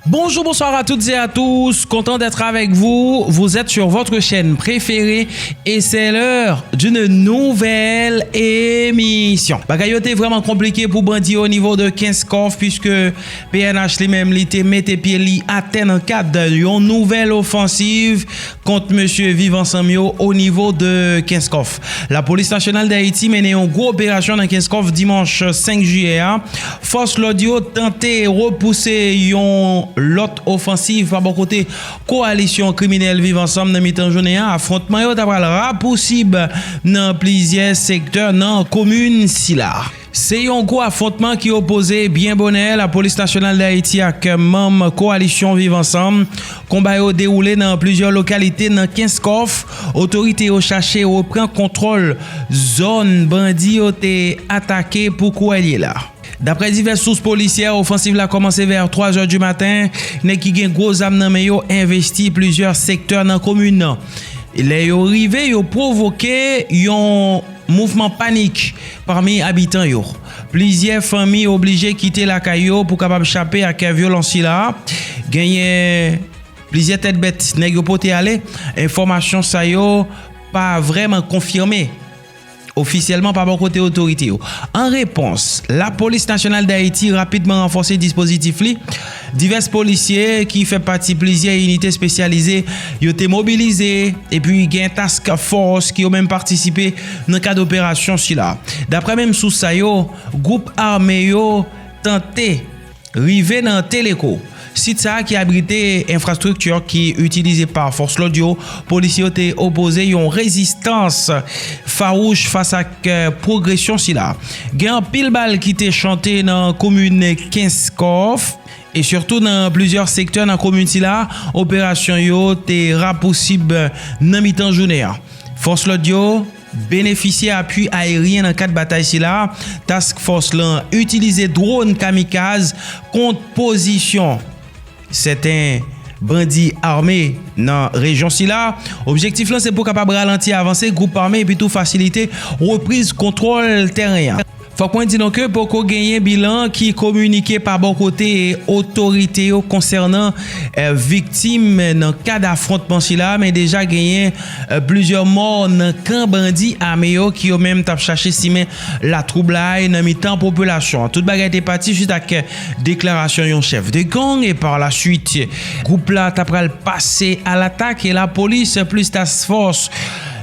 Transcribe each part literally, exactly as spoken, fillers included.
Bonjour, bonsoir à toutes et à tous. Content d'être avec vous. Vous êtes sur votre chaîne préférée et c'est l'heure d'une nouvelle émission. Bagay yo te vrèman konplike pou bandi o nivo de Kenskòf, puiske P N H li menm li te mete pye li atè nan kad yon nouvèl ofansiv kont mesye Viv Ansanm yo o nivo de Kenskòf. Lapolis Nasyonal d Ayiti mennen yon gwo operasyon nan Kenskòf dimanch senk jiyè a. Fòs lòd yo tante repouse yon lòt ofansiv pa bò kote kowalisyon kriminèl Viv Ansanm nan mitan jounen an. Afwontman yo ta pral rapousib nan plizyè sektè nan komin sila. Se yon gwo afwontman ki opoze byen bonè Lapolis Nasyonal d Ayiti ak manm kowalisyon Viv Ansanm. Konba yo dewoule nan plizyè lokalite nan Kenskòf. Otorite yo chache repran kontwòl zòn bandi yo te atake pou kouwè l ye la. Daprè divès sous polisyè, ofansiv la kòmanse vè twa zè di maten. Nèg ki gen gwo zam nan men yo envesti plizyè sektè nan komin nan. Lè yo rive, yo pwovoke yon mouvman panik pami abitan yo. Plizyè fanmi oblije kite lakay yo pou kapab chape ak vyolans sila. Genyen plizyè tèt bèt nèg yo pote ale. Enfòmasyon sa yo pa vrèman konfime ofisyèlman pa bò kote otorite yo. An repons, Lapolis Nasyonal d Ayiti rapidman ranfòse dispozitif li. Divès polisye ki fè pati plizyè inite espesyalize yo te mobilize, epi gen task fòs ki yo menm patisipe nan kad operasyon sila. Daprè menm sous sa yo, gwoup ame yo tante rive nan Teleko, sit sa a ki abrite enfrastrikti ki itilize pa fòs lòd yo. Polisye yo te opoze yon rezistans fawouch fas ak eh, pwogresyon sila. Gen anpil bal ki te chante nan komin Kenskòf e sitou nan plizyè sektè nan komin sila. Operasyon yo te rapousib nan mitan jounen an. Fòs lòd yo benefisye apui ayeryen nan kad batay sila. Task fòs lan itilize dwòn kamikaz kont pozisyon sèten bandi ame nan rejyon sila. Objektif lan se pou kapab ralanti avanse gwoup ame epi tou fasilite repriz kontwòl tèren an. Fòk mwen di nou ke poko genyen bilan ki kominike pa bò kote otorite yo konsènan eh, viktim nan kad afwontman sila, men deja genyen eh, plizyè mò nan kan bandi ame yo ki yo menm t ap chache simen latwoublay nan mitan popilasyon an. Tout bagay te pati jis ak deklarasyon yon chèf de gang e pa la swit gwoup la ta pral pase a latak e lapolis plis task fòs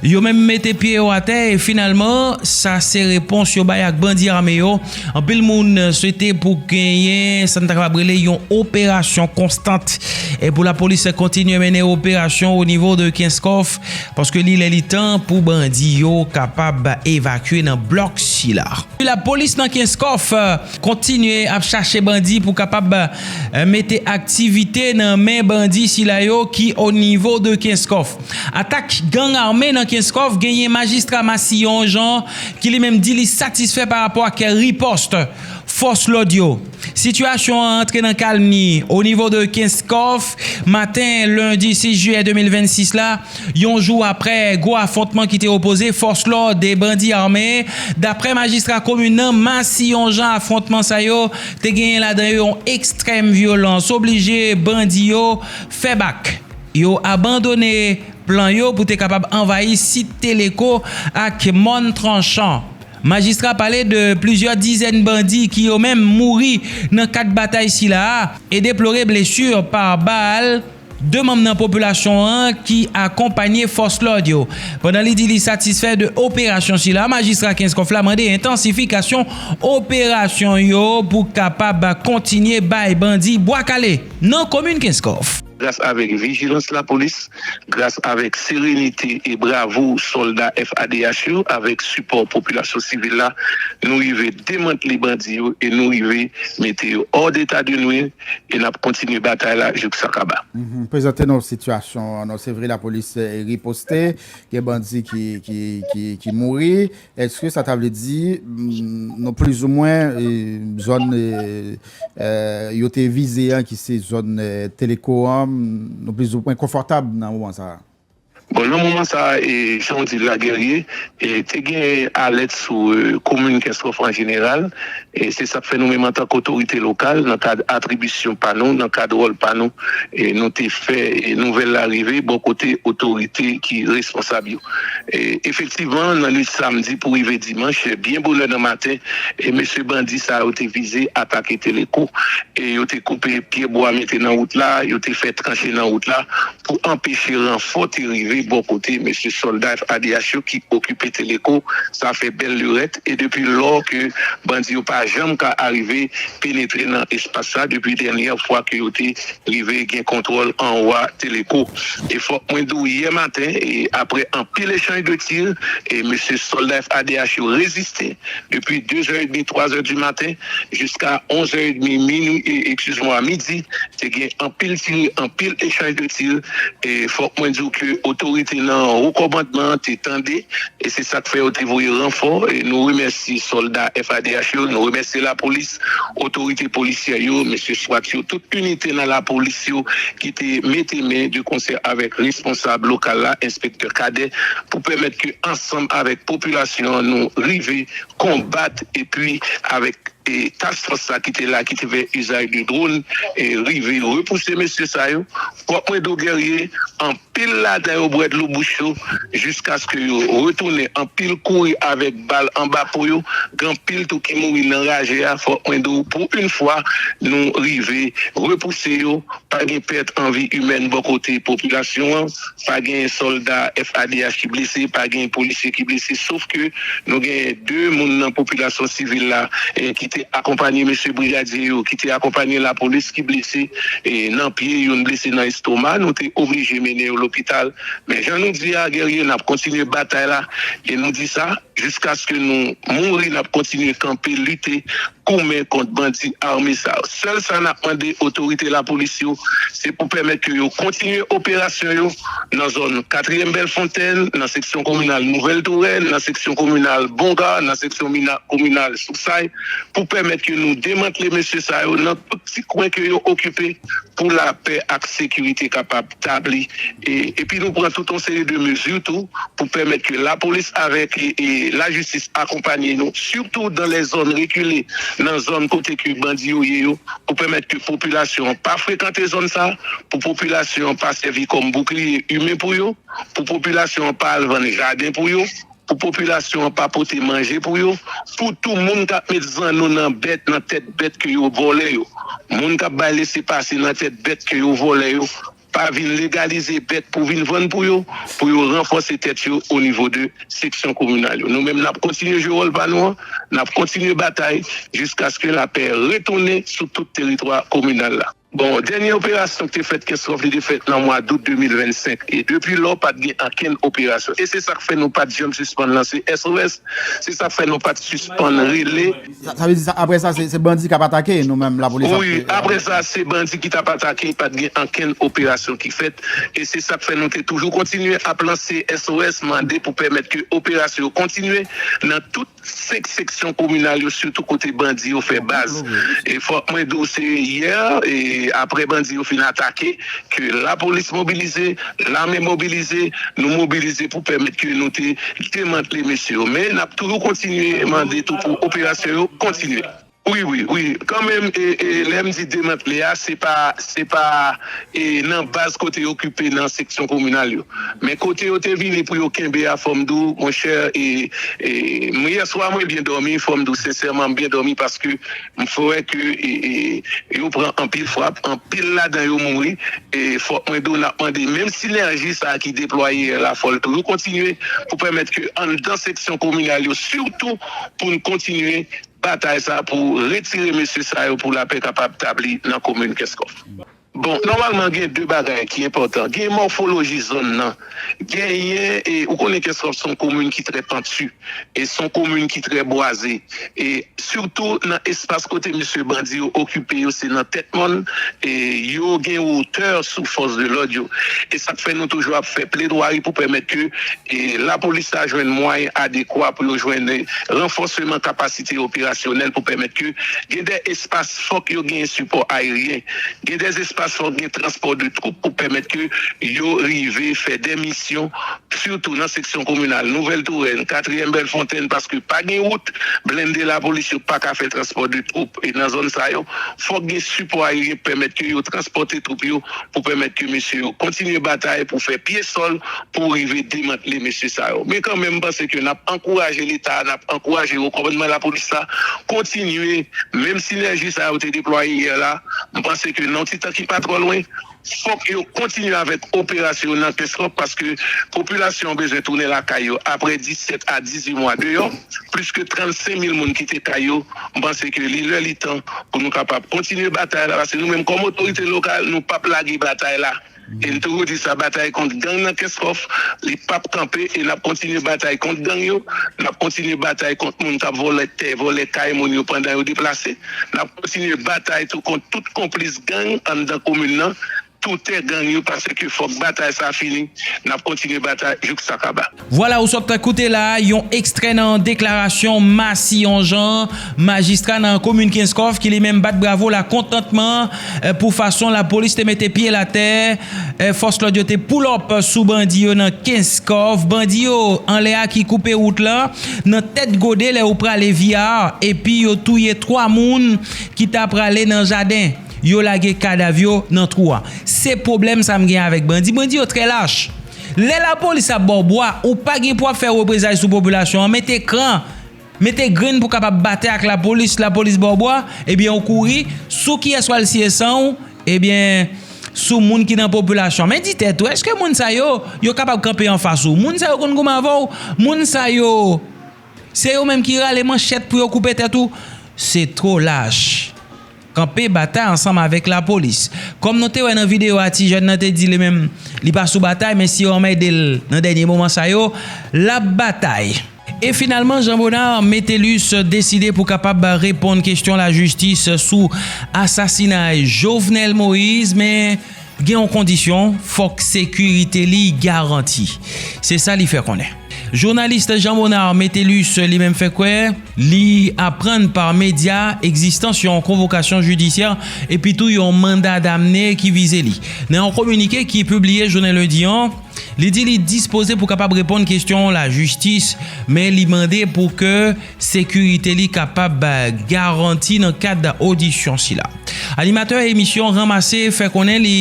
yo menm mete pye yo atè e finalman sa se repons yo bay ak bandi ame yo. Anpil moun swete pou genyen sa n ta kapab rele yon operasyon konstant e pou lapolis kontinye mennen operasyon o nivo de Kenskòf paske li lè li tan pou bandi yo kapab evakye nan blòk sila. Lapolis nan Kenskòf eh, kontinye ap chache bandi pou kapab eh, mete aktivite nan men bandi sila yo ki o nivo de Kenskòf. Atak gang ame nan Kenskòf genyen majistra Massillon Jean ki li menm di li satisfè pa rapò ak ripòs fòs lòd yo. Sitiyasyon an antre nan kalm ni o nivo de Kenskòf maten lendi sis jiyè de mil vennsis la, yon jou aprè gwo afwontman ki te opoze fòs lòd e bandi ame. Daprè majistra komin nan, Massillon Jean, afwontman sa yo te genyen ladan yo yon ekstrèm vyolans oblije bandi yo fè bak. Yo abandone plan yo pou te kapab anvayi sit Teleko ak Mòn Tranchan. Majistra pale de plizyè dizèn bandi ki yo menm mouri nan kad batay sila a e deplore blesi pa bal de manm nan popilasyon an ki akonpanye fòs lòd yo. Pandan li di li satisfè de operasyon sila, majistra Kenskòf la mande entansifikasyon operasyon yo pou kapab kontinye bay bandi bwa kale nan komin Kenskòf. Gras avèk vijilans lapolis, gras avèk serenite e bravo sòlda F A D H yo, avèk sipò popilasyon sivil la, nou rive demantle bandi yo e nou rive mete yo hors d'état de nuire e n ap kontinye batay la jouk sa kaba. Mhm. Prezante nou sitiyasyon an. Non, se vre lapolis eh, riposte, gen bandi ki, ki, ki, ki mouri. Èske sa ta vle di mm, nou plizoumwen eh, zòn eh, eh, yo te vize an ki se zòn eh, Teleko an, nou plizoumwen konfòtab nan moman sa a? Bon, nan moman sa a, e, jan w di l la, Guerrier, e, te gen alèt sou, e, komin Kenskòf an jeneral. E se sa k fè nou menm, antanke otorite lokal, nan kad atribisyon pa nou, nan kad wòl pa nou, e nou te fè, e, nouvèl la rive bò kote otorite ki responsab yo. E efektivman, nan nuit samdi pou rive dimanch, byen bonè nan maten, e mesye bandi sa yo te vize atake Teleko. E yo te koupe pyebwa mete nan wout la, yo te fè tranche nan wout la pou anpeche ranfò te rive bò kote mesye sòlda F A D H yo ki okipe Teleko. Sa fè bèl lurèt. E depi lò ke bandi yo pa janm ka arive penetre nan espas sa, depi dènyè fwa ke yo te rive gen kontwòl anwa Teleko. E fòk mwen di w, yè maten, e apre anpil echanj de tir, e mesye sòlda F A D H yo reziste depi de zè edmi, twa zè di maten, jiska onz zè edmi, minwi, e, excuse-moi, midi, te gen anpil tir, anpil echanj de tir. E fòk mwen di w ke otorite nan wo kòmandman an te tande, e se sa k fè yo te voye ranfò. E nou remèsye sòlda F A D H yo, nou remèsye lapolis, otorite polisyè yo, mesye swat yo, tout inite nan lapolis yo ki te mete men de konsè avèk responsab lokal la, enspektè Kadè, pou pèmèt ke ansanm avèk popilasyon an, nou rive konbat epi avèk, e, task force sa ki te la, ki te fè izaj de drone, e rive repouse mesye sa yo. Fòk mwen di w, Guerrier, anpil ladan yo bwè dlo bouch yo, jiskaske yo retounen. Anpil kouri avèk bal anba po yo, gen anpil tou ki mouri nan raje a. Fòk mwen di w, pou yon fwa, nou rive repouse yo. Pa gen pèt an vi imèn bò kote popilasyon an, pa gen sòlda F A D H ki blese, pa gen polisye ki blese, sof ke nou gen de moun nan popilasyon sivil la, e, ki te akonpanye mesye brigadye yo, ki te akonpanye lapolis ki blese, e, nan pye, youn blese nan estoma, nou te oblije mennen yo lopital. Men jan nou di a, Guerrier, n ap kontinye batay la, e nou di sa, jiskaske nou mouri, n ap kontinye kanpe, lite, goumen kont bandi ame sa yo. Sèl sa n ap mande otorite lapolis yo, se pou pèmèt ke yo kontinye operasyon yo nan zòn Katriyèm Bèlfonntèn, nan seksyon kominal Nouvèl Tourèn, nan seksyon kominal Bonga, nan seksyon mina-, kominal Sousay, pou pèmèt ke nou demantle mesye sa yo nan tout ti kwen ke yo okipe, pou lapè ak sekirite kapab tabli. E, epi nou pran tout yon seri de mezi tou pou pèmèt ke lapolis avèk, e, e, lajistis akonpanye nou, sitou dan lè zòn rekile, nan zòn kote ke bandi yo ye yo, pou pèmèt ke popilasyon an pa frekante zòn sa, pou popilasyon an pa sèvi kòm boukliye imen pou yo, pou popilasyon an pa al vann jaden pou yo, pou popilasyon an pa pote manje pou yo, pou tou moun k ap met zanno nan bèt, nan tèt bèt ke yo vòlè yo, moun k ap bay lesepase nan tèt bèt ke yo vòlè yo, pa vin legalize bèt pou vin vann pou yo, pou yo ranfòse tèt yo o nivo de seksyon kominal yo. Nou menm, n ap kontinye jwe wòl pa nou an, n ap kontinye batay jiskaske lapè retounen sou tout teritwa kominal la. Bon, dènye operasyon ki te fèt Kenskòf, li te fèt nan mwa dout de mil vennsenk. E depi lò, pa t gen ankenn operasyon. E se sa k fè nou pa t janm sispann lanse S O S. Se sa k fè nou pa t sispann rele. Sa, sa vle di sa, apre sa, se, se bandi k ap atake nou menm, lapolis ap. Wi, apre sa, se bandi ki t ap atake, pa t gen ankenn operasyon ki fèt. E se sa k fè nou te toujou kontinye ap lanse S O S, mande pou pèmèt ke operasyon yo kontinye nan tout senk seksyon kominal yo, sitou kote bandi yo fè baz. E fòk mwen di w, se yè, e apre bandi yo fin atake, ke lapolis mobilize, lame mobilize, nou mobilize pou pèmèt ke nou te demantle mesye yo. Men n ap toujou kontinye mande tou pou operasyon yo kontinye. Wi, wi, wi. Kanmenm, e, e, lè m di demantle a, se pa, se pa, e, nan baz kote yo okipe nan seksyon kominal yo. Men kote yo te vini pou yo kenbe a, fò m di w, monchè, e, e, m, yèswa mwen byen dòmi, fò m di w sensèman, m byen dòmi paske m fè wè ke, e, e, yo pran anpil frap, anpil ladan yo mouri. E fòk mwen di w, n ap mande menm sinèji sa a ki deplwaye yè la, fò l toujou kontinye pou pèmèt ke anndan seksyon kominal yo, sitou pou n kontinye batay sa pou retire mesye sa yo, pou lapè kapab tabli nan komin Kenskòf. Bon, nòmalman, gen de bagay ki enpòtan. Gen mòfoloji zòn nan. Genyen, e, ou konnen Kenskòf se yon komin ki trè panti. E se yon komin ki trè bwaze. E sitou nan espas kote mesye bandi yo okipe yo, se nan tèt mòn, e yo gen wotè sou fòs de lòd yo. E sa k fè nou toujou ap fè pledwari pou pèmèt ke, e, lapolis la jwenn mwayen adekwa pou yo jwenn, e, ranfòseman kapasite operasyonèl pou pèmèt ke gen de espas fòk yo gen sipò ayeryen. Gen de espas fòk gen transpò de twoup pou pèmèt ke yo rive fè de misyon, sitou nan seksyon kominal Nouvèl Tourèn, Katriyèm Bèlfontenn, paske pa gen wout, blende lapolis yo pa ka fè transpò de twoup. E nan zòn sa yo, fòk gen sipò ayeryen pou pèmèt ke yo transpòte twoup yo, pou pèmèt ke mesye yo kontinye batay pou fè pye sòl, pou rive demantle mesye sa yo. Men kanmenm, m panse ke n ap ankouraje Leta, n ap ankouraje wo kòmandman lapolis la kontinye menm sinèji sa yo te deplwaye yè la. M panse ke nan yon ti tan ki pa twò lwen, fòk yo kontinye avèk operasyon yo nan Kenskòf, paske popilasyon an bezwen tounen lakay yo apre disèt a dizuit mwa deyò, plis ke trannsenk mil moun kite kay yo. M panse ke li lè li tan pou nou kapab kontinye batay la, paske nou menm kòm otorite lokal, nou p ap lage batay la. E m toujou di sa, batay kont gang nan Kenskòf, li p ap kanpe, e n ap kontinye batay kont gang yo, n ap kontinye batay kont moun k ap vòlè tè, vòlè kay moun yo pandan yo deplase, n ap kontinye batay tou kont tout konplis gang anndan komin nan, toutè gang yo, paske fòk batay sa fini, n ap kontinye batay jouk sa kaba. Vwala, ou sot koute la, yon ekstrè nan deklarasyon Massillon Jean, majistra nan komin Kenskòf, ki li menm bat bravo lakontantman, eh, pou fason lapolis te mete pye l atè, eh, fòs lòd yo te pull up sou bandi yo nan Kenskòf. Bandi yo anlè a ki koupe wout la, nan Tèt Gode lè ou prale Viyar, epi yo touye twa moun ki ta prale nan jaden. Yo lage kadav yo nan twou a. Se pwoblèm sa m gen avèk bandi. Bandi yo trè lach. Lè lapolis ap ba w bwa, ou pa gen pou w ap fè reprezay sou popilasyon an. Mete kran, mete grenn pou w kapab batay ak lapolis. Lapolis ba w bwa, ebyen ou kouri. Sou kiyès w al siye san w? Ebyen, sou moun ki nan popilasyon an. Men di tèt ou, èske moun sa yo, yo kapab kanpe anfas ou? Moun sa yo konn goumen avè w? Moun sa yo, se yo menm ki rale manchèt pou yo koupe tèt ou? Se twò lach. Kanpe batay ansanm avèk lapolis. Kòm nou te wè nan videyo a, ti jèn nan te di li menm, li pa sou batay, men si yo anmède l nan dènye moman sa yo, l ap batay. E finalman, Jean Monard Metellus deside pou kapab reponn kesyon lajistis sou asasinay Jovenel Moïse, men gen yon kondisyon, fòk sekirite li garanti. Se sa li fè konnen. Jounalis Jean Monard Metellus li menm fè kwè li aprann pa medya egzistans yon konvokasyon jidisyè epi tou yon manda damne ki vize li. Nan yon kominike ki pibliye jounen lendi an, li di li dispoze pou kapab reponn kesyon lajistis, men li mande pou ke sekirite li kapab garanti nan kad odisyon sila. Animatè emisyon Ranmase fè konnen li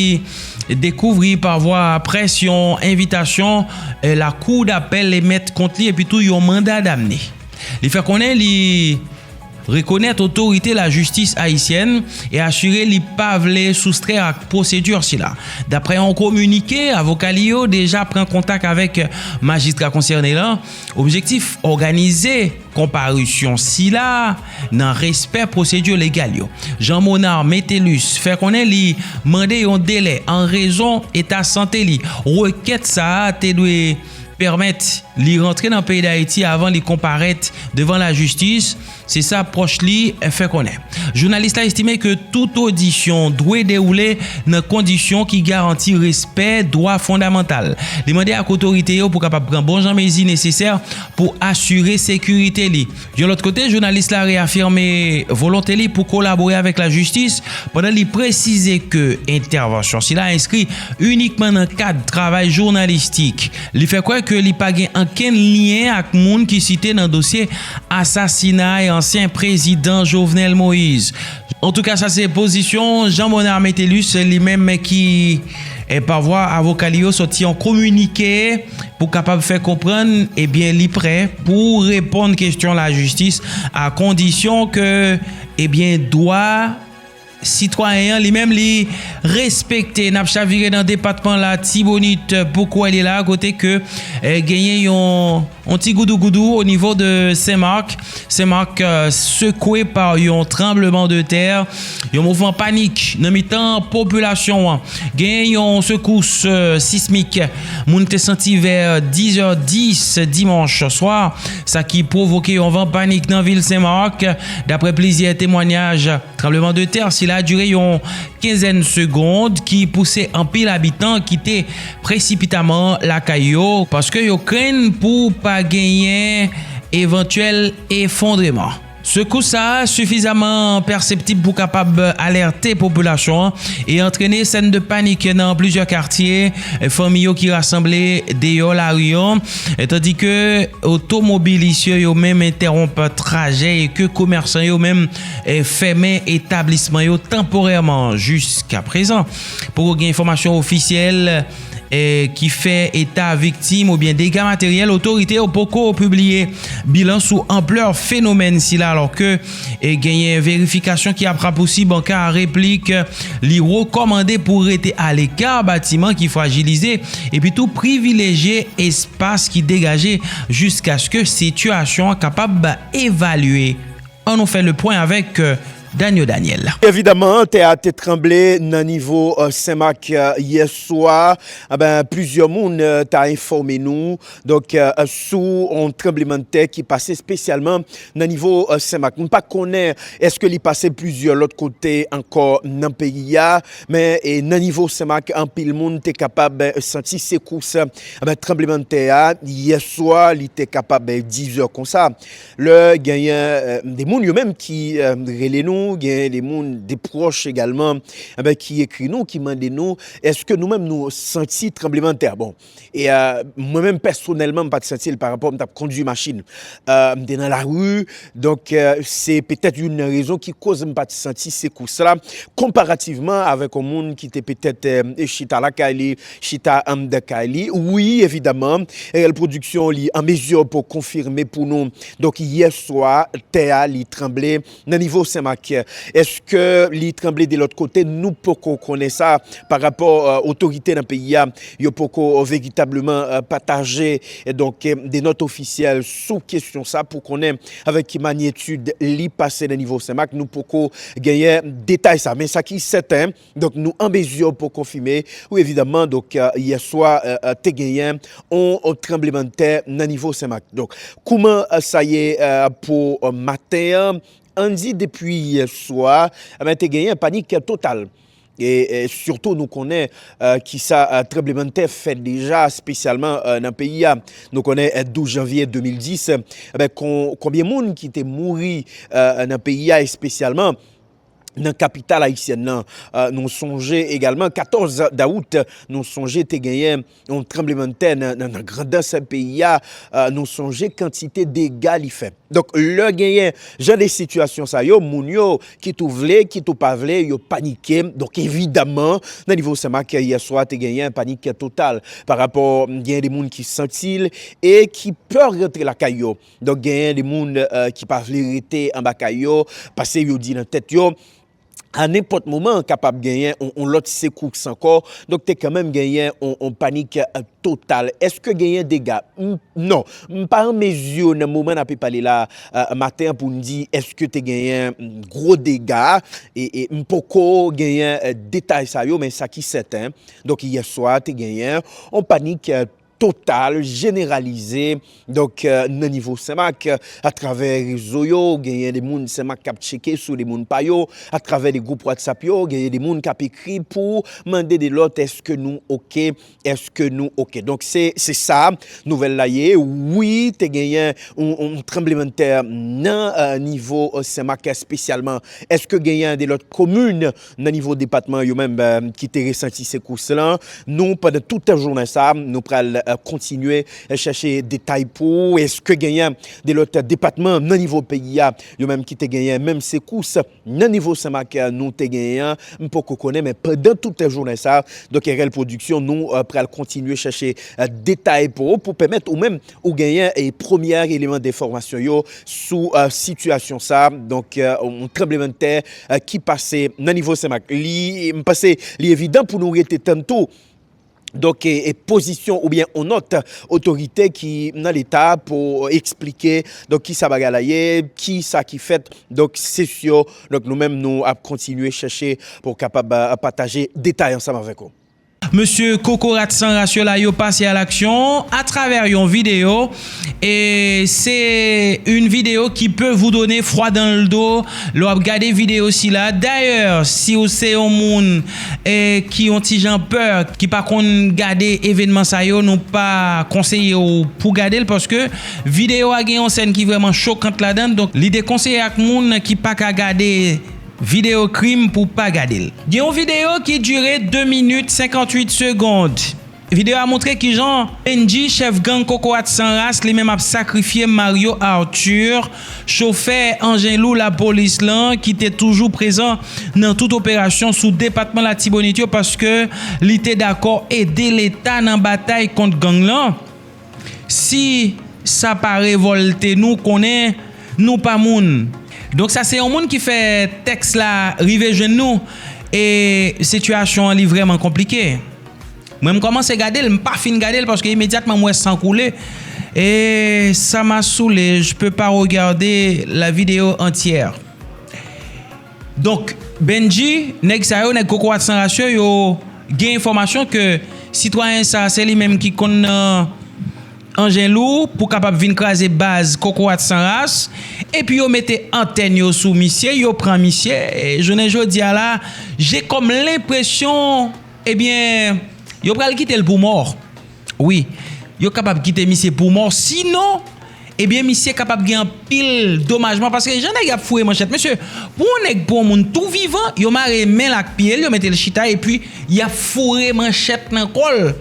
dekouvri pa vwa près yon envitasyon, eh, lakou dapèl emèt kont li epi tou yon manda damne. Li fè konnen li rekonèt otorite lajistis ayisyèn e asire li pa vle soustrè ak pwosedi sila. Daprè yon kominike, avoka li yo deja pran kontak avèk majistra konsène lan. Objektif, òganize konparisyon sila nan respè pwosedi legal yo. Jean Monard Metellus fè konnen li mande yon delè an rezon eta sante li. Rekèt sa a te dwe pèmèt li rantre nan peyi Dayiti avan li konparèt devan lajistis, se sa pwòch li fè konnen. Jounalis la estime ke tout odisyon dwe dewoule nan kondisyon ki garanti respè dwa fondamantal. Li mande ak otorite yo pou kapab pran bon jan mezi nesesè pou asire sekirite li. Yon lòt kote, jounalis la reyafime volonte li pou kolabore avèk lajistis, pandan li presize ke entèvansyon sila enskri inikman nan kad travay jounalistik. Li fè kwè ke li pa gen ankenn lyen ak moun ki site nan dosye asasinay ansyen prezidan Jovenel Moïse. Antouka, sa se pozisyon Jean Monard Metellus, li menm ki, eh, pa vwa avoka li yo sòti yon kominike pou kapab fè konprann, ebyen, li prè pou reponn kesyon lajistis, a kondisyon ke, ebyen, dwa sitwayen an li menm li respekte. N ap chavire nan depatman Latibonit pou kwè li la, kote ke, eh, genyen yon, yon ti goudougoudou o nivo de Senmak. Senmak, eh, sekwe pa yon tranbleman de tè, yon mouvman panik nan mitan popilasyon an. Gen yon sekous, eh, sismik moun te santi vè diz è dis dimanch swa, sa ki pwovoke yon van panik nan vil Senmak. Daprè plizyè temwanyaj, tranbleman de tè sila dire yon kenzèn segond ki pouse anpil abitan kite presipitaman lakay yo, paske yo krenn pou pa genyen evantyèl efondreman. Sekous sa a sifizaman pèseptib pou kapab alète popilasyon an e antrene sèn de panik nan plizyè katye, fanmi yo ki rasanble deyò lari an, tandike otomobilis yo, yo menm entèwonp trajè e ke komèsan yo menm, eh, fèmen etablisman yo tanporèman. Jiskaprezan, poko gen enfòmasyon ofisyèl, eh, ki fè eta viktim oubyen dega materyèl. Otorite yo poko pibliye bilan sou anplè fenomèn sila, alòske, eh, genyen verifikasyon ki ap rapousib an ka replik. Li rekòmande pou rete aleka batiman ki frajilize, epi tou privilejye espas ki degaje jiskaske sitiyasyon an kapab evalye. Ann nou fè le pwen avèk, eh, Daniel Daniel. Evidaman, tè a te tranble nan nivo, eh, Senmak, eh, yè swa. Enben, plizyè moun, eh, ta enfòme nou, donk, eh, sou yon tranblemanntè ki pase espesyalman nan nivo, eh, Senmak. M pa konnen èske li pase plizyè lòt kote ankò nan peyi a, men, eh, nan nivo Senmak, anpil moun te kapab, eh, santi sekous, eh, tranblemanntè a. Yè swa, li te kapab, eh, diz è konsa. Lè genyen, eh, de moun yo menm ki, eh, rele nou, genyen de moun, de pwòch egalman, enben, ki ekri nou, ki mande nou, èske nou menm nou santi tranblemanntè a? Bon, e, eh, mwen menm pèsonèlman, m pa t santi l parapò m t ap kondui machin. Eh, m te nan lari, donk, eh, se petèt youn nan rezon ki koz m pa t santi sekous la, konparativman avèk yon moun ki te petèt, eh, chita lakay li, chita anndan kay li. Wi, evidaman, R L Production li an mezi pou konfime pou nou. Donk, yè swa, tè a li tranble nan nivo Senmak. Èske li tranble de lòt kote? Nou poko konnen sa parapò, eh, otorite nan peyi a. Yo poko veritableman, eh, pataje, eh, donk, eh, de nòt ofisyèl sou kesyon sa pou konnen avèk ki manyetid li pase nan nivo Senmak. Nou poko genyen detay sa. Men sa ki sèten, donk, nou an mezi pou konfime, wi, evidaman, donk, eh, yè swa, eh, eh, te genyen yon, yon tranblemanntè nan nivo Senmak. Donk, kouman, eh, sa ye, eh, pou, eh, maten an? Ann di depi yè swa, enben, te genyen panik total. E, e sitou, nou konnen, eh, kisa, eh, tranblemanntè fè deja, espesyalman, eh, nan peyi a. Nou konnen, eh, douz janvye de mil dis, enben, kon-, konbyen moun ki te mouri, eh, nan peyi a, espesyalman nan kapital ayisyèn nan. Eh, nou sonje egalman, katòz dawout, nou sonje te genyen yon tranblemanntè nan, nan, nan Grandans peyi a. Eh, nou sonje kantite dega li fè. Donk, lè genyen jan de sitiyasyon sa yo, moun yo, kit ou vle, kit ou pa vle, yo panike. Donk, evidaman, nan nivo Senmak, yè swa, te genyen panik total parapò, genyen de moun ki santi l e ki pè rantre lakay yo. Donk, genyen de moun, eh, ki pa vle rete anba kay yo, paske yo di nan tèt yo, a nenpòt moman, kapab genyen on, on lòt sekous ankò. Donk, te kanmenm genyen on, on panik, eh, total. Èske genyen dega? M, non, m pa an mezi nan moman n ape pale la, eh, maten an pou n di èske te genyen, mm, gwo dega, e, e m poko genyen, eh, detay sa yo, men sa ki sèten, donk, yè swa, te genyen on panik, eh, total, jeneralize, donk, eh, nan nivo Senmak, eh, atravè rezo yo, genyen de moun Senmak k ap tcheke sou de moun pa yo, atravè de gwoup WhatsApp yo, genyen de moun k ap ekri pou mande de lòt, èske nou oke, èske nou oke. Donk, se, se sa, nouvèl la ye. Wi, te genyen yon, yon tranblemanntè nan, eh, nivo, eh, Senmak espesyalman. Èske genyen de lòt komin nan nivo depatman yo menm, eh, ki te resanti sekous lan? Nou, pandan tout jounen sa, nou pral, eh, kontinye, eh, chèche detay pou ou. Èske genyen de lòt depatman nan nivo peyi a, yo menm ki te genyen menm sekous nan nivo Senmak, eh, nou te genyen an? M poko konnen, men pandan tout jounen sa, donk, R L Production, nou, eh, pral kontinye chèche, eh, detay pou ou, pou pèmèt ou menm ou genyen, eh, premyè eleman denfòmasyon yo sou, eh, sitiyasyon sa. Donk, eh, yon tranblemanntè, eh, ki pase nan nivo Senmak. Li, m panse li evidan pou nou rete tann tou, donk, e, e pozisyon oubyen on nòt otorite ki nan Leta pou eksplike, donk, kisa bagay la ye, kisa ki fèt. Donk, se si, donk, nou menm nou ap kontinye chèche pou kapab, eh, pataje detay ansanm avèk ou. mesye kokorat san ras yo la, yo pase a laksyon atravè yon videyo. E se yon videyo ki pe vou done fwa dan l do lè w ap gade videyo sila. Dayè, si w se yon moun e ki yon ti jan pè, ki pa konn gade evènman sa yo, nou pa konseye w pou gade l, paske videyo a gen yon sèn ki vrèman chokant ladan l. Donk, li dekonseye ak moun ki pa ka gade videyo krim pou pa gade l. Gen yon videyo ki dire de minit senkanntuit segond. Videyo a montre kijan Benji, chèf gang kokorat san ras, li menm ap sakrifye Mario Arthur, chofè anjen lou lapolis lan, ki te toujou prezan nan tout operasyon sou depatman Latibonit yo, paske li te dakò ede Leta nan batay kont gang lan. Si sa pa revòlte nou, konnen nou pa moun. Donk sa se yon moun ki fè tèks la rive jwenn nou. E sitiyasyon an, li vrèman konplike. Mwen, m kòmanse gade l, m pa fin gade l, paske imedyatman m wè san koule. E sa m a soule, je peux pas regarder la vidéo entière. Donk, Benji, nèg sa yo, nèg kokorat san ras yo, yo gen enfòmasyon ke sitwayen sa, se li menm ki konn nan anjen lou pou kapab vin kraze baz kokorat san ras. Epi yo mete antèn yo sou misye, yo pran misye. E jounen jodi a la, j'ai comme l'impression, ebyen, yo pral kite l pou mò. Wi, yo kapab kite misye pou mò. Sinon, ebyen, misye kapab gen anpil domajman. Paske jan nèg y ap foure manchèt, mesye, pou yon nèg pran yon moun tou vivan, yo mare men l ak pye l, yo mete l chita, epi y ap foure manchèt nan kò l.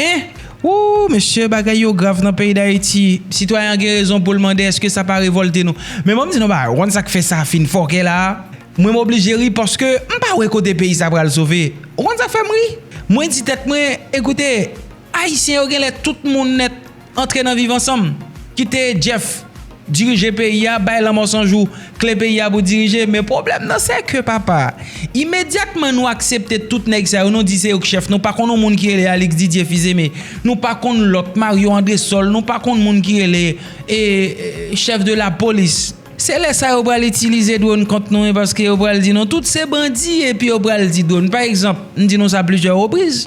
Hein? Wou, mesye, bagay yo grav nan peyi Dayiti. Sitwayen an gen rezon pou l mande, èske sa pa revòlte nou? Men mwen, m di nou bagay, ou konn sa k fè sa fin fòkè la a? Mwen, m oblije ri paske m pa wè kote peyi sa pral sove. Ou konn sa k fè m ri? Mwen di tèt mwen, ekoute, Ayisyen yo genlè tout moun nèt antre nan Viv Ansanm. Kite Jeff dirije peyi a, bay Lanmò San Jou kle peyi a pou dirije. Men pwoblèm nan, se ke, papa, imedyatman nou aksepte tout nèg sa yo, nou di se yo k chèf. Nou pa konn yon moun ki rele Alix Didier Fils-Aimé. Nou pa konn lòt, Mario Andrésol. Nou pa konn moun ki rele, e, e, chèf de la polis. Se lè sa yo pral itilize dwòn kont nou, wi, paske yo pral di nou tout se bandi, epi yo pral di dwòn. Pa egzanp, m di nou sa plizyè repriz,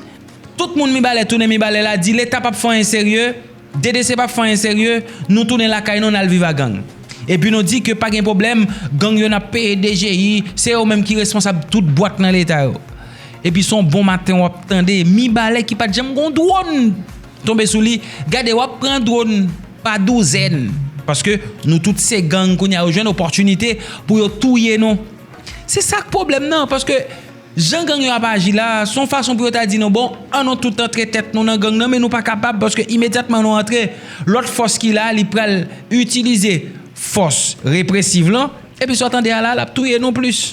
tout moun Mibalè tounen Mibalè la di Leta p ap fè anyen serye, D D C p ap fè anyen serye, nou tounen lakay nou, n al viv a gang. Epi nou di ke pa gen pwoblèm, gang yo n ap peye D G I, se yo menm ki responsab tout bwat nan Leta yo. Epi se yon bon maten w ap tande Mibalè ki pa t janm gon dwòn tonbe sou li. Gade, w ap pran dwòn pa douzèn. Paske nou tout se gang, kounye a yo jwenn opòtinite pou yo touye nou. Se sa k pwoblèm nan, paske jan gang yo ap aji la, se yon fason pou yo ta di nou, bon, ann nou tout antre tèt nou nan gang nan, men nou pa kapab, paske imedyatman nou antre, lòt fòs ki la, li pral itilize fòs represiv lan, epi sa w tande a la, l ap touye nou plis.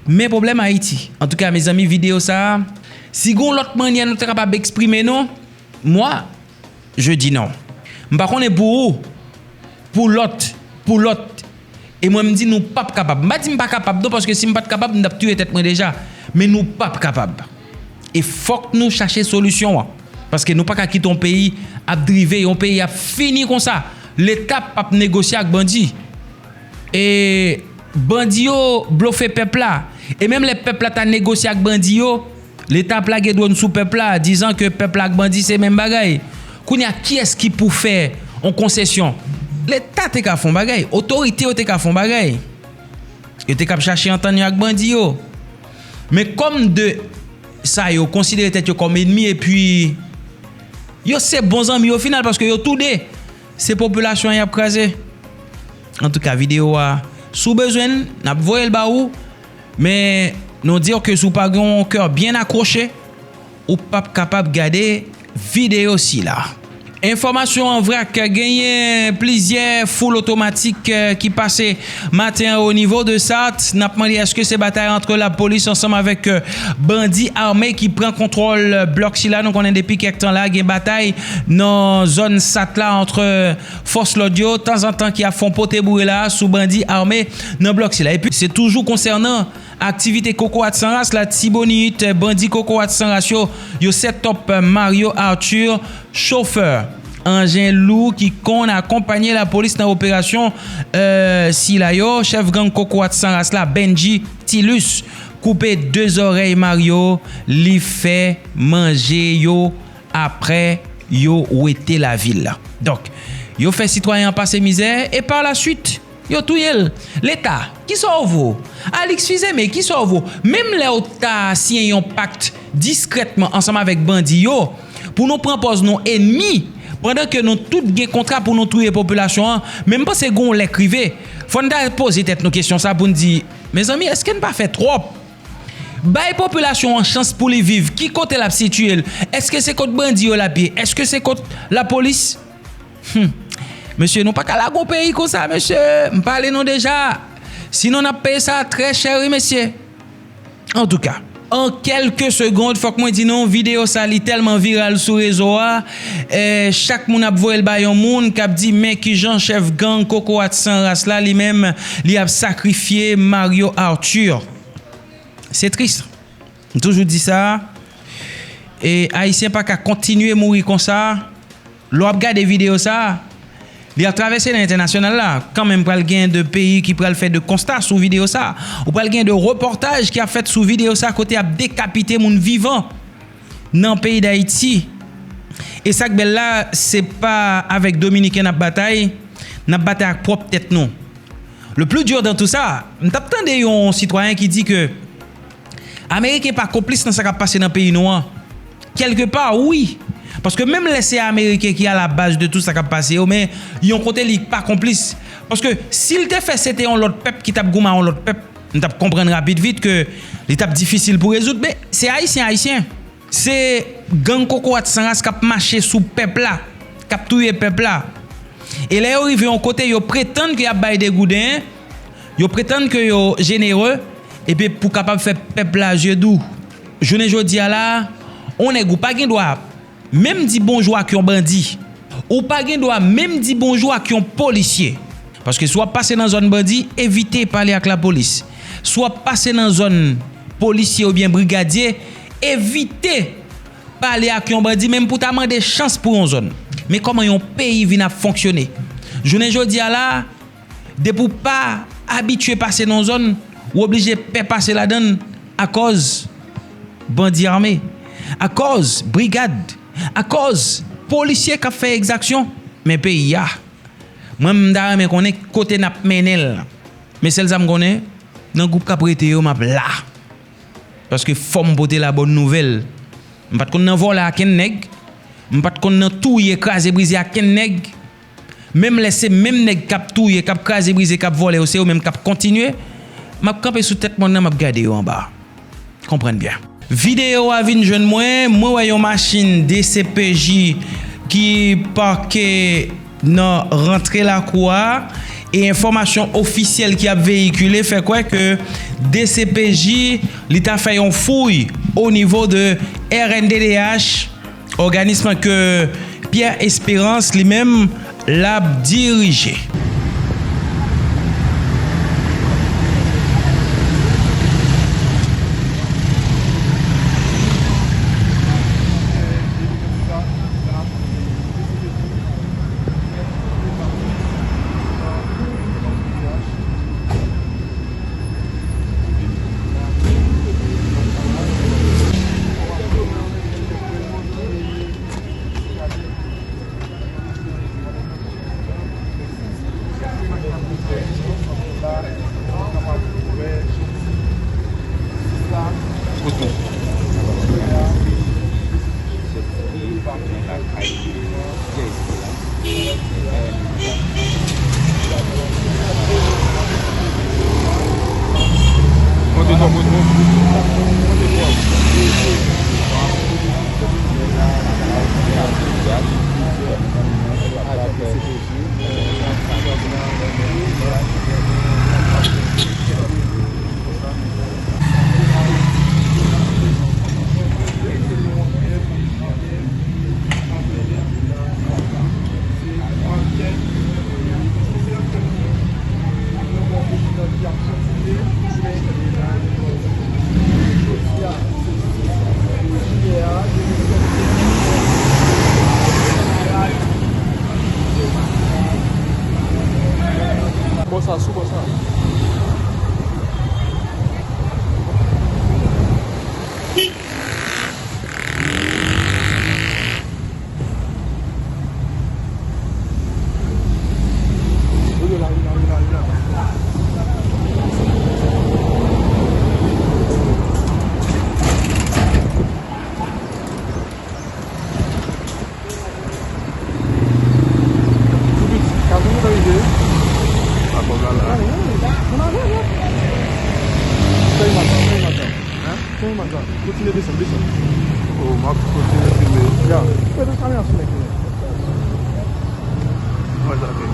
Men pwoblèm Ayiti. Antouka, mezanmi, videyo sa a, si gon lòt mannyè nou ta kapab eksprime nou, mwa, je dis non. M pa konnen pou ou, pou lòt, pou lòt. E mwen, m di nou p ap kapab. M pa di m pa kapab non, paske si m pa t kapab, m t ap touye tèt mwen deja. Men nou p ap kapab. E fòk nou chache solisyon an. Paske nou pa ka kite yon peyi ap drive, yon peyi ap fini konsa. Leta p ap negosye ak bandi. E bandi yo blofe pèp la. E menm lè pèp la ta negosye ak bandi yo, Leta ap lage dwòn sou pèp la, dizan ke pèp la ak bandi se menm bagay. Kounye a, kiyès ki pou fè yon konsesyon? Leta te ka fè yon bagay, otorite yo te ka fè yon bagay. Yo te ka ap chache antann yo ak bandi yo. Men kòm de sa yo konsidere tèt yo kòm ènmi, epi yo se bon zanmi o final, paske yo toude se popilasyon an y ap kraze. Antouka, videyo a, si w bezwen l, n ap voye l ba ou. Men nou di w ke si w pa gen yon kè byen akwoche, ou p ap kapab gade videyo sila. Enfòmasyon an vrak, genyen plizyè foul otomatik, eh, ki pase maten an o nivo de Sat. N ap mande èske se batay ant lapolis ansanm avèk, eh, bandi ame ki pran kontwòl, eh, blòk sila. Nou konnen depi kèk tan la, gen batay nan zòn Sat la ant, eh, fòs lòd yo, tanzantan ki ap fè yon pote boure la sou bandi ame nan blòk sila. Epi se toujou konsènan aktivite kokorat san ras Latibonit, bandi kokorat san ras yo, yo set up Mario Arthur, chofè anjen lou ki konn akonpanye lapolis nan operasyon, eh, sila yo, chèf gang kokorat san ras la, Benji Tilus, koupe de zòrèy Mario, li fè manje yo, apre yo wete lavil. Donk, yo fè sitwayen an pase mizè e pa la swit, yo touye l. Leta, kisa w vo? Alix Fils-Aimé, kisa w vo? Menm lè w ta siyen yon pakt diskrètman ansanm avèk bandi yo, pou nou pran pòz nou enmi, pandan ke nou tout gen kontra pou nou touye popilasyon an, men m panse gen yon lè k rive, fò n ta poze tèt nou kesyon sa pou n di, mezanmi, èske n pa fè twòp? Bay popilasyon an chans pou li viv. Ki kote l ap sitiye l? Èske se kot bandi yo l ap ye? Èske se kot lapolis? Hmm. Mesye, nou pa ka lage yon peyi konsa, mesye. M pale nou deja. Sinon, n ap peye sa trè chè, wi, mesye. Antouka, an kèlke segond, fòk mwen di nou, videyo sa, li tèlman viral sou rezo a, eh, chak moun ap voye l ba yon moun k ap di, men kijan chèf gang Kokorat San Ras la, li menm, li ap sakrifye Mario Arthur. Se tris. M toujou di sa. E Ayisyen pa ka kontinye mouri konsa. Lè w ap gade videyo sa, li ap travèse nan entènasyonal la. Kanmenm, pral gen de peyi ki pral fè de konsta sou videyo sa. Ou pral gen de repòtaj ki ap fèt sou videyo sa, kote y ap dekapite moun vivan nan peyi Dayiti. E sa k bèl la, se pa avèk Dominiken n ap batay, n ap batay ak pwòp tèt nou. Le plus dur dans tout ça, m t ap tande yon sitwayen ki di ke Ameriken pa konplis nan sa k ap pase nan peyi nou an. Kèlke pa, wi. Paske menm lè se Ameriken ki a la baz de tout sa k ap pase yo, men yon kote li pa konplis. Paske si l te fè se te yon lòt pèp ki t ap goumen a yon lòt pèp, m t ap konprann rapid vit ke li t ap difisil pou rezoud, men se Ayisyen, Ayisyen. Se gang Kokorat San Ras k ap mache sou pèp la, k ap touye pèp la. E lè yo rive yon kote, yo pretann ke y ap bay degouden, yo pretann ke yo jenere, epi pou kapab fè pèp la je dou. Jounen jodi a la, on nèg ou pa gen dwa menm di bonjou ak yon bandi. Ou pa gen dwa menm di bonjou ak yon polisye. Paske si w ap pase nan zòn bandi, evite pale ak lapolis. Si w ap pase nan zòn polisye oubyen brigadye, evite pale ak yon bandi, menm pou ta mande chans pou yon zòn. Men kòman yon peyi vin ap fonksyone? Jounen jodi a la, depi w pa abitye pase nan yon zòn, ou oblije pè pase ladan l akòz bandi ame, akòz brigad, akòz polisye k ap fè egzaksyon. Men peyi a, mwen, m ta renmen konnen kote n ap mennen l. Men sèl sa m konnen, nan gwoup k ap rete yo, m ap la. Paske fò m pote la bòn nouvèl. M pa t konn nan vòlè ak kenn nèg. M pa t konn nan touye, kraze, brize ak kenn nèg. Menm lè se menm nèg k ap touye, k ap kraze, brize, k ap vòlè yo, se yo menm k ap kontinye. M ap kanpe sou tèt mòn nan, m ap gade yo anba. Konprann byen. Videyo a vin jwenn mwen, mwen wè yon machin D C P J ki pake nan rantre lakou a, e enfòmasyon ofisyèl ki ap veyikile fè kwè ke D C P J, li ta fè yon fouy o nivo de R N D D H, òganism ke Pierre Espérance li menm l ap dirije. Kontinye desann, desann. Oh, m ap kontinye filme. Ya. Mwen sa gen.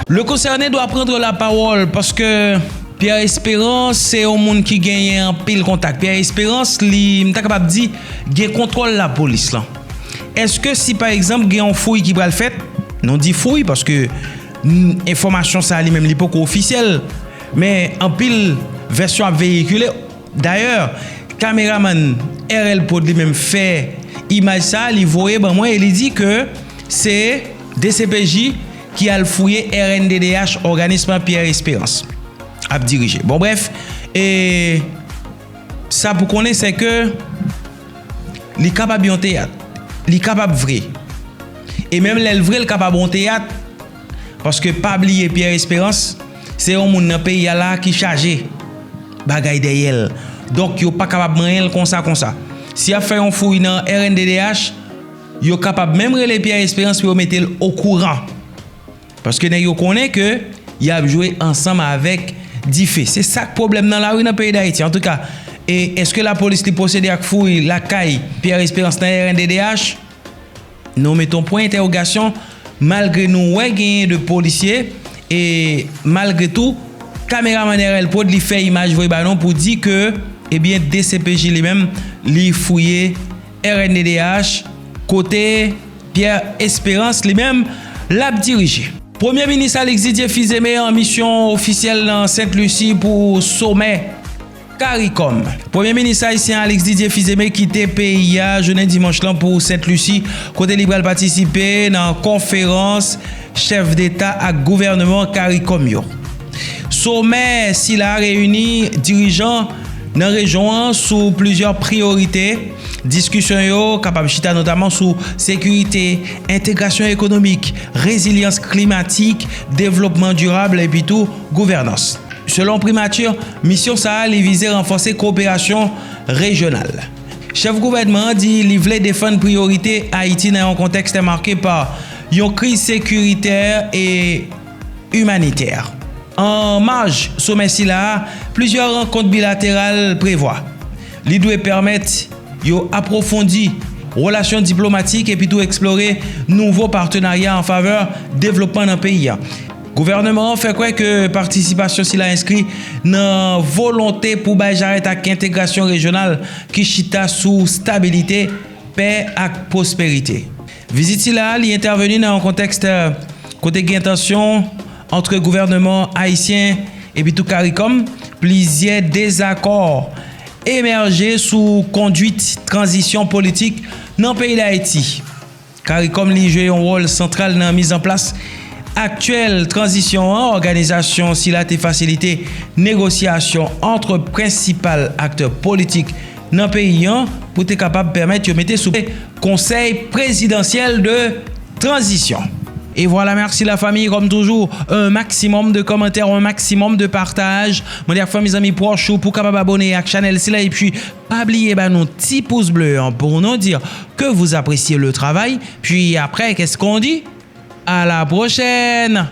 Le concerné doit prendre la parole parce que Pierre Espérance se yon moun ki genyen anpil kontak. Pierre Espérance, li, m ta kapab di, gen kontwòl lapolis lan. Èske si pa egzanp gen yon fouy ki pral fèt, nou di fouy paske, mm, enfòmasyon sa li menm li poko ofisyèl, men anpil vèsyon ap veyikile. Dayè, kameramann R L Prod li menm fè imaj sa, li voye ban mwen e li di ke se D C P J ki al fouye R N D D H, òganis Pierre Espérance ap dirije. Bon, brèf, e sa pou konnen, se ke li kapab yon teyat. Li kapab vre. E menm lè l vre, l kapab yon teyat. Paske pa bliye Pierre Espérance, se yon moun nan peyi a la ki chaje bagay dèyè l. Donk, yo pa kapab manyen l konsa, konsa. Si y ap fè yon fouy nan R N D D H, yo kapab menm rele Pierre Espérance pou yo mete l okouran. Paske nèg yo konnen ke y ap jwe ansanm avèk dife. Se sa k pwoblèm nan lari nan peyi Dayiti. Antouka, e èske lapolis li pwosede ak fouy lakay Pierre Espérance nan R N D D H? Nou met yon pwen entèwogasyon, malgre nou wè genyen de polisye, e malgre tou, kameramann R L Prod li fè imaj voye ba nou pou di ke, ebyen, D C P J li menm, li fouye R N D D H, kote Pierre Espérance li menm, l ap dirije. Premye Minis Alex Didier Fils-Aimé an misyon ofisyèl nan Sent Lisi pou somè CARICOM. Premye Minis ayisyen Alex Didier Fils-Aimé kite peyi a jounen dimanch lan pou Sent Lisi, kote li pral patisipe nan konferans chèf deta ak gouvènman CARICOM yo. Somè sila reyini dirijan nan rejyon an sou plizyè priyorite. Diskisyon yo kapab chita notaman sou sekirite, entegrasyon ekonomik, rezilyans klimatik, devlopman dirab, epi tou gouvènans. Selon Primati, misyon sa a li vize ranfòse kowoperasyon rejyonal. Chèf gouvènman an di li vle defann priyorite Ayiti nan yon kontèks make pa yon kriz sekiritè e imanitè. An maj somè sila a, plizyè rankont bilateral prevwa. Li dwe pèmèt yo apwofondi relasyon diplomatik epi tou eksplore nouvo patenarya an favè devlopman nan peyi a. Gouvènman an fè kwè ke patisipasyon sila enskri nan volonte pou bay jarèt ak entegrasyon rejyonal ki chita sou stabilite, pè ak pwosperite. Vizit sila a, li entèveni nan yon kontèks kote gen tansyon ant gouvènman ayisyen epi tou CARICOM, plizyè dezakò emèje sou kondwit tranzisyon politik nan peyi Dayiti. CARICOM li jwe yon wòl santral nan mizanplas aktyèl tranzisyon an. Òganizasyon sila te fasilite negosyasyon ant prensipal aktè politik nan peyi an pou te kapab pèmèt yo mete sou konsèy prezidansyèl de tranzisyon. E vwala, mèsi la fanmi, kòm toujou, un maximum de commentaires, un maximum de partage. Mande ak fanmi, zanmi, pwòch ou pou kapab abòne ak chanèl sila, epi pa bliye ba nou ti pous ble an pou nou di ke vous appréciez le travail. Puis après, qu'est-ce qu'on dit? À la prochaine!